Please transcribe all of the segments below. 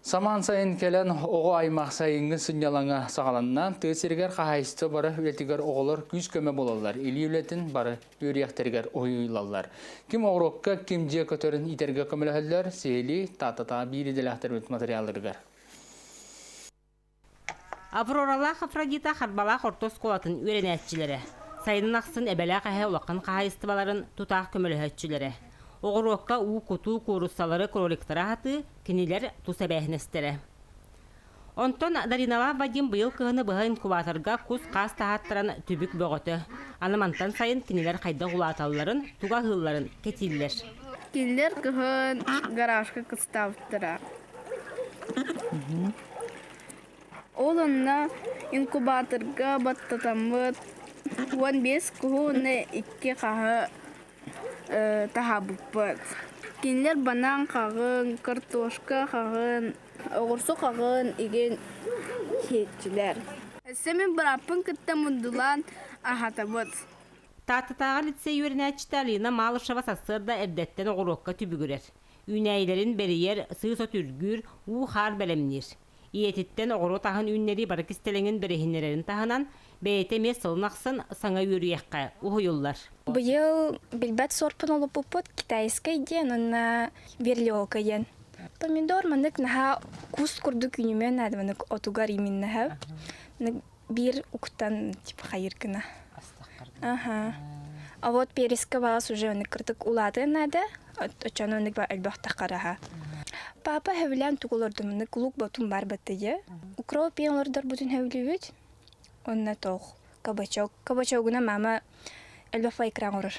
Самаан сайын кэлэн оҕо аймах сайыҥҥы сынньалаҥа саҕаланна. Тыа сиригэр хаһаайыстыба бары үлэтигэр оҕолор күүс-көмө буолаллар, илии үлэтин бары үөрүйэхтэригэр уһуйуллаллар. Ким оҕуруокка, ким дьиэ көтөрүн иитэргэ көмөлөһөллөр, сиһилии Тааттатаа биир идэлээхтэрбит материалларыгар. Авроралаах Афродита Харбалаах орто оскуолатын үөрэнээччилэрэ. Сайынын ахсын эбэлээх эһэ улахан хаһаайыстыбаларын тутаах көмөлөһөөччүлэрэ. Оҕуруокка уу кутуу, кууруссалары, кроликтары аһатыы кинилэр тус эбээһинэстэрэ. Онтон Дариналаах Вадим быйыл кыһыны быһа инкубаторга кус-хаас таһааттаран түбүк бөҕөтө. Аны мантан сайын кинилэр хайдах улааталларын, тугу аһыылларын кэтииллэр. Кинилэр кыһын гаражка кыстаабыттара. Ол онно инкубаторга баттатаммыт 15 куһу уонна икки хаһы таһаабыппыт. Кинилэр банан хаҕын, картошка хаҕын, оҕурсу хаҕын игин сиэччилэр. Өссө мин бырааппын кытта мундулаан аһатабыт. Тааттатааҕы лицей үөрэнээччитэ Алина Малышева сарсыарда эрдэттэн оҕуруокка түбүгүрэр. Үүнээйилэрин бэрийэр, сыыс от үргүүр, уу-хаар бэлэмниир. Ийэтиттэн оҕуруот аһын үүннэрии бары кистэлэҥин бэриһиннэрэрин таһынан, бэйэтэ эмиэ сылын ахсын саҥа үөрүйэххэ уһуйуллар. Быйыл билбэт сорпун олоппуппут китайскай диэн уонна верлиока диэн. Помидор маннык наһаа кус курдук үүнүмүөн наада маннык отугар именно биир уктан типа хайыр гына. Ага. А вот переска баас уже оннук кырдык улаатыан наада, оччону оннук элбэх тахараха. Папа хэвлээн тугу олордум, лук ботун бар баттыйы. Укроп пиэн олордорбутун хэвлүүбүт. Онно тоох кабачок. Кабачогуна мама элбэх файкран орор.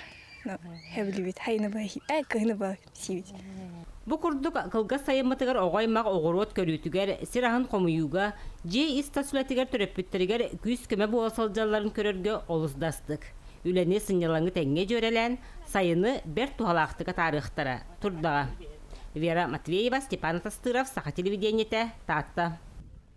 Хэвлүүбүт. Хайны ба, э кыһыны ба сиибит. Бу курдук кылгас сайыммытыгар оҕо аймах оҕуруот көрүүтүгэр, сир аһын хомуйууга, дьиэ ис-тас үлэтигэр төрөппүттэригэр күүс-көмө буола сылдьалларын көрөргө олус да астык. Үлэни, сынньалаҥы тэҥҥэ дьүөрэлээн, сайыны бэрт туһалаахтык атаарыахтара турдаҕа. Вера Матвеева, Степан Атастыров, Саха телевидениетэ, Таатта.